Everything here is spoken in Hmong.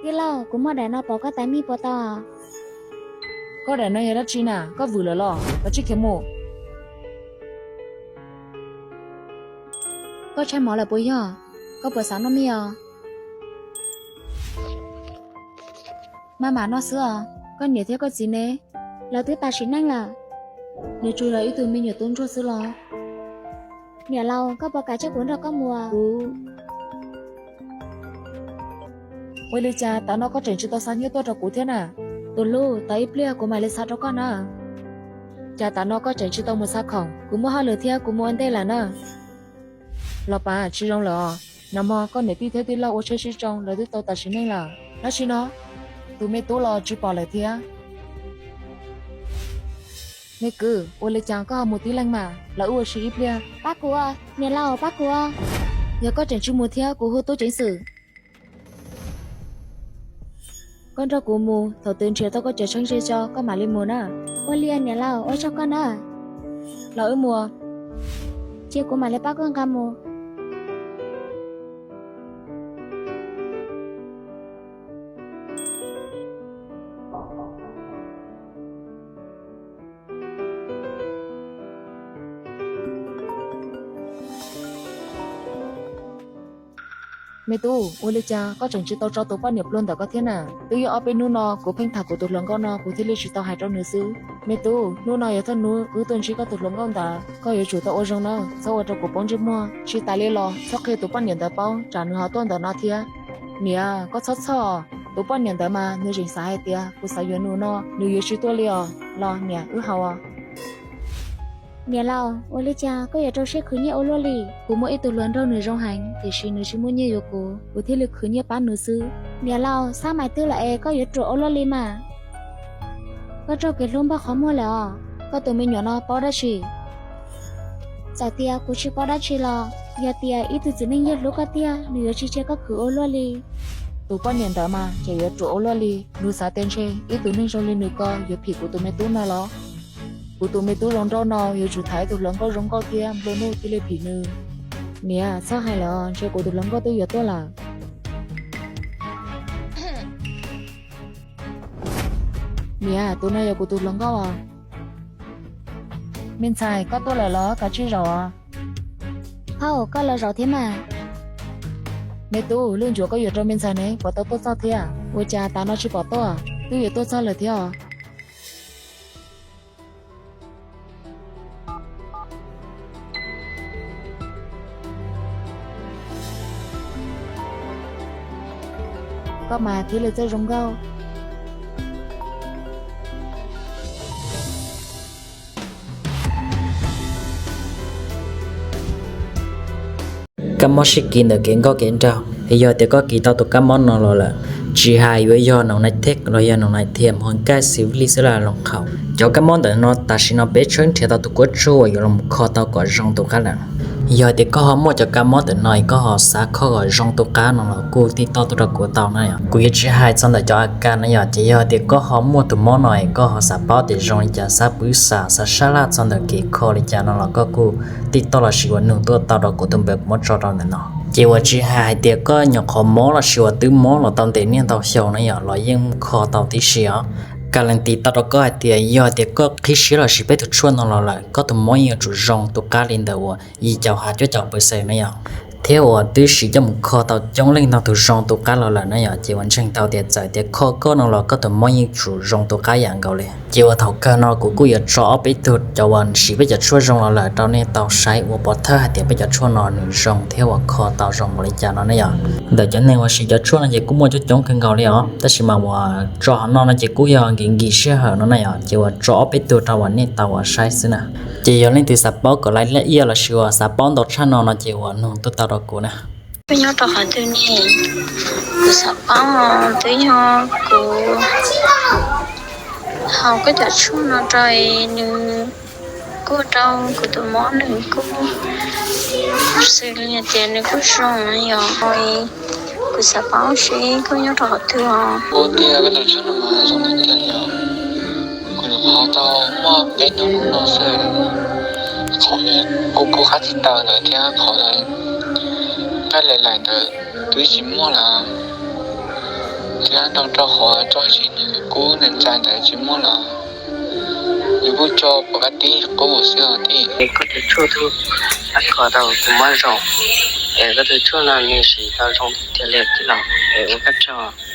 Tij laug, kuv muab daim no pov koj tais mij puas tau? Koj daim no yog dab tsi na? Koj vwm lawm los? Koj tsis khiav mus. Koj tshaib mov lawm puas yog? Koj puas xav noj mij os? Maj mam noj xwb os. Koj niam thiab koj txiv ne? Lawv twb tas sim neej lawm. Nws tsuas yog ib tug me nyuam tub ntsuag xwb los? Niam laus, koj puas kam coj kuv nrog koj mus? Kuv Ua li cas tav no koj tseem tsis tau xa nyiaj tuaj rau kuv thiab na? Tus hlub, tos ib pliag kuv mam li xa rau koj na. Cas tav no koj tseem tsis tau mus xa khoom? Kuv muaj hauj lwm thiab, kuv mus ua ntej lawm na. Los pas, tsis zoo lawm os. Nag hmo koj niam tij thiab tij laug ua tsheb sib tsoo, lawv twb tau tas sim neej lawm. Dab tsi no? Tus me tub los tsis pom lawm thiab. Me kwv, ua li cas koj ho mus tib leeg mas? Los wb ua si ib pliag. Pab kuv, niam laus, pab kuv. Yog koj tseem tsis mus thiab, kuv hu tub ceev xwm. Koj nrog kuv mus, thaum twg nrhiav tau koj cov tsheb ze tso koj mam li mus na. Ua li niam laus, ua tsaug koj na. Los wb mus. Cia kuv mam li pab koj nqa mus. Me tub, ua li cas koj tseem tsis tau tso tus poj niam pluag ntawm koj thiab na? Twb yog ob peb hnub no kuv pheej tham kuv tus hluas nkauj no kuv thiaj li tsis tau hais rau nws xwb. Me tub, hnub no yog thawj hnub wb tuaj ntsib koj tus hluas nkauj ntawd, koj yuav tsum tau ua zoo na, txhob ua rau kuv poob ntsej muag. Tsis tas li los txhob qhia tus poj niam ntawd paub tsam nws ho tuaj ntawm no thiab. Niam, koj txhob txhawj, tus poj niam ntawd mas nws zeem xav hais tias kuv xav yuav nws no, nws yuav tsis tuaj li os. Los niam, wb haus os. Niam laus, ua li cas koj yuav rau siab khwv nyiaj ua luaj li? Kuv muaj ib tug hluas nraug nws zoo heev, tiam sis nws tsis muaj nyiaj yuav kuv, kuv thiaj li khwv nyiaj pab nws xwb. Niam laus, xab mais twg lawm es koj yuav ruam ua luaj li mas? Koj raug kev hlub npog qhov muag lawm os. Koj tus me nyuam no paub dab tsi? Txawm tias kuv tsis paub dab tsi los yog tias ib tug txiv neej yeej hlub koj tiag, nws yuav tsis cia koj khwv ua luaj li. Tus poj niam ntawd mas ces yuav ruam ua luaj li, nws xav tias ntshe ib tug neeg zoo li nws ko yuav phim kuv tus me tub no los? Kuv tus me tub zoo nraug no yuav tsum tham ib tug hluas nkauj zoo nkauj thiab nplua nuj thiaj li phim nws. Niam, txhob hais lawm, ntshe kuv tus hluas nkauj twb yuav tuaj lawm. Niam, tus no yog kuv tus hluas nkauj os. Me ntxhais, koj tuaj lawm los? Kav tsij zaum os. Hauj, koj los zaum thiab mas. Me tub, lub ncuav koj yuav rau me ntxhais ne puas tau tuaj txog thiab? Ua cas tav no tsis pom tuaj? Twb yuav tuaj txog lawm thiab os. Koj mas thiaj li txawj zoo nkauj. Kab mob sib kis ntawm kev nkauj kev nraug, es yog tias koj kis tau tus kab mob no los lawm, tsis hais yuav yog noog nai thej los yog noog nai thiam, hua nkaj xis vij xwb los loos qhaum, cov kab mob ntawm no tam sim no peb tshawb nrhiav tau tus kuab tsuag uas yuav los kho tau kom zoo tus qab lawm. Yog tias koj ho muaj cov kab mob ntawm no es koj ho xav kho kom zoo tus qab no los kuj tij toj tuaj rau kuv tau na. Kuv yuav tsis hais txog ntawm cov a kas no yom, ces yog tias koj ho muaj tus mob no es koj ho xav paub tias zoo li cas, xav pwv xam, xav sab laj txog ntawm kev kho li cas no los koj kuj tij toj los sis ua nug tuaj tau rau kuv tus npawb kuv muab tso rau ntawm no. Ces uas tsis hais hais tias koj nyuam qhuav mob los sis uas twb mob los tau ntev niaj ntau xyoo na yom, los yeej kho tau tib si os. Kas lees tiv tau rau koj hais tias yog tias koj qhib siab los sis peb tus tshuaj no los lawm, koj tus mob yeej yuav tsum zoo tus qab li ntawm uas yim caum ha cuaj caum pawv xees na yom. Thiab uas twb siv coj mus kho tau coob leej ntau tus zoo tus qab los lawm na yom, ces uas ntseeg tau tias txawm tias kho koj no los koj tus mob yeej tsum zoo tus qab yam nkaus li. Ces uas thaum kawg no kuv kuj yuav tso ob peb tug cov uas siv peb cov tshuaj zoo los lawm rau nej tau saib ua pov thawj hais tias peb cov tshuaj no nws zoo thiab uas kho tau zoo npaum li cas no na yom. Ntawm cov neeg uas siv cov tshuaj no ces kuj muaj coob coob kawg nkaus li os, tab sis mas uas tso hauv no no ces kuj yog nkim nkim sij hawm no na yom, ces uas tso ob peb tug rau uas nej tau uas saib xwb na. Ces yog leej twg xav paub kom laiv laj iaj los sis uas xav paub ntau tshaj no no ces uas nug tuaj tau rau kuv na. Twb nyob rau qhov twg ne? Kuv xav paub, twb yog kuv haus koj cov tshuaj no rau nws kuj rau kuv tus mob nws kuj xws li hais tias nws kuj zoo yom. Kuv xav paub seb koj nyob rau qhov twg os. Ua tias koj cov tshuaj no mas zoo tiag tiag li os. Kuv nyuam qhuav tau muaj peb hnub no xwb. Qhov kuv kuj qab tsis tawm ntawd thiab qhov nqaij laim laim ntawd twb tsis muaj lawm. Thiab Nyob rau rau qhov txoj kev kub ntxhais ntawd tsis muaj los yus kuj tso pov kab tib qub xwb os tij. Es koj tus tshuaj tub ab kho tau kuv muab zoo, es koj tus tshuaj no nws siv tau zoo tiag tiag li tij laug, es ua koj tsaug.